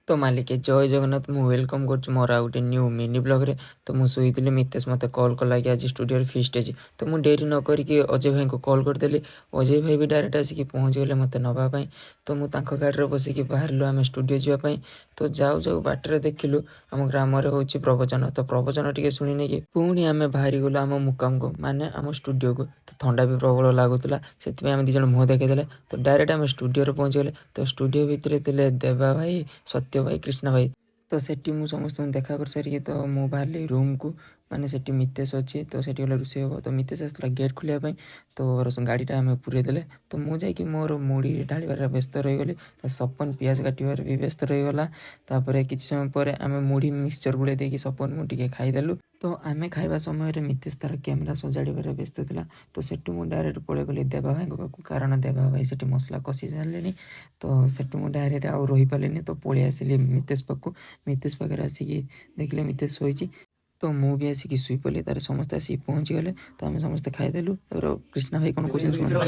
ତ ମାଲିକେ, ଜୟ ଜଗନ୍ନାଥ। ମୁଁ welcome କରୁଛି ମୋର ଆଉ ଗୋଟେ ନ୍ୟୁ ମିନି ବ୍ଲଗ୍ରେ। ତ ମୁଁ ଶୋଇଥିଲି, ମିତେଶ ମୋତେ କଲ୍ କଲା କି ଆଜି ଷ୍ଟୁଡ଼ିଓରେ ଫିଷ୍ଟ ଅଛି। ତ ମୁଁ ଡେରି ନ କରିକି ଅଜୟ ଭାଇଙ୍କୁ କଲ୍ କରିଦେଲି। ଅଜୟ ଭାଇ ବି ଡାଇରେକ୍ଟ ଆସିକି ପହଞ୍ଚିଗଲେ ମୋତେ ନେବା ପାଇଁ। ତ ମୁଁ ତାଙ୍କ ଗାଡ଼ିରେ ବସିକି ବାହାରିଲୁ ଆମେ ଷ୍ଟୁଡ଼ିଓ ଯିବା ପାଇଁ। ତ ଯାଉ ଯାଉ ବାଟରେ ଦେଖିଲୁ ଆମ ଗ୍ରାମରେ ହେଉଛି ପ୍ରବଚନ। ତ ପ୍ରବଚନ ଟିକେ ଶୁଣି ନେଇକି ପୁଣି ଆମେ ବାହାରିଗଲୁ ଆମ ମୁକାମକୁ, ମାନେ ଆମ ଷ୍ଟୁଡ଼ିଓକୁ। ତ ଥଣ୍ଡା ବି ପ୍ରବଳ ଲାଗୁଥିଲା, ସେଥିପାଇଁ ଆମେ ଦୁଇ ଜଣ ମୁହଁ ଦେଖେଇଦେଲେ। ତ ଡାଇରେକ୍ଟ ଆମେ ଷ୍ଟୁଡ଼ିଓରେ ପହଞ୍ଚିଗଲେ। ତ ଷ୍ଟୁଡ଼ିଓ ଭିତରେ ଥିଲେ ଦେବା ଭାଇ, ସତ୍ୟ ଭାଇ, କୃଷ୍ଣ ଭାଇ। ତ ସେଠି ମୁଁ ସମସ୍ତଙ୍କୁ ଦେଖା କରିସାରିକି ତ ମୁଁ ବାହାରିଲି ରୁମ୍କୁ, ମାନେ ସେଠି ମିତେଶ ଅଛି। ତ ସେଠି ଗଲେ ରୋଷେଇ ହେବ। ତ ମିତେଶ ଆସିଥିଲା ଗେଟ୍ ଖୋଲିବା ପାଇଁ। ତ ଗାଡ଼ିଟା ଆମେ ପୁରେଇ ଦେଲେ। ତ ମୁଁ ଯାଇକି ମୋର ମୁଢ଼ି ଢାଳିବାରେ ବ୍ୟସ୍ତ ରହିଗଲି। ତ ସପନ ପିଆଜ କାଟିବାରେ ବି ବ୍ୟସ୍ତ ରହିଗଲା। ତାପରେ କିଛି ସମୟ ପରେ ଆମେ ମୁଢ଼ି ମିକ୍ସଚର୍ ଗୁଳେଇ ଦେଇକି ସପନ ମୁଁ ଟିକେ ଖାଇଦେଲୁ। ତ ଆମେ ଖାଇବା ସମୟରେ ମିତେଶ ତାର କ୍ୟାମେରା ସଜାଡ଼ିବାରେ ବ୍ୟସ୍ତ ଥିଲା। ତ ସେଠୁ ମୁଁ ଡାଇରେକ୍ଟ ପଳେଇଗଲି ଦେବା ଭାଇଙ୍କ ପାଖକୁ, କାରଣ ଦେବା ଭାଇ ସେଠି ମସଲା କଷି ସାରିଲେଣି। ତ ସେଠୁ ମୁଁ ଡାଇରେକ୍ଟ ଆଉ ରହିପାରିଲିନି, ତ ପଳେଇ ଆସିଲି ମିତେଶ ପାଖକୁ। ମିତେଶ ପାଖରେ ଆସିକି ଦେଖିଲେ ମିତେଶ ଶୋଇଛି। ତ ମୁଁ ବି ଆସିକି ଶୋଇପଡ଼ିଲି। ତାରେ ସମସ୍ତେ ଆସିକି ପହଞ୍ଚିଗଲେ। ତ ଆମେ ସମସ୍ତେ ଖାଇଦେଲୁ। ତାପରେ କୃଷ୍ଣ ଭାଇ କ'ଣ କହୁଛନ୍ତି ଶୁଣନ୍ତୁ।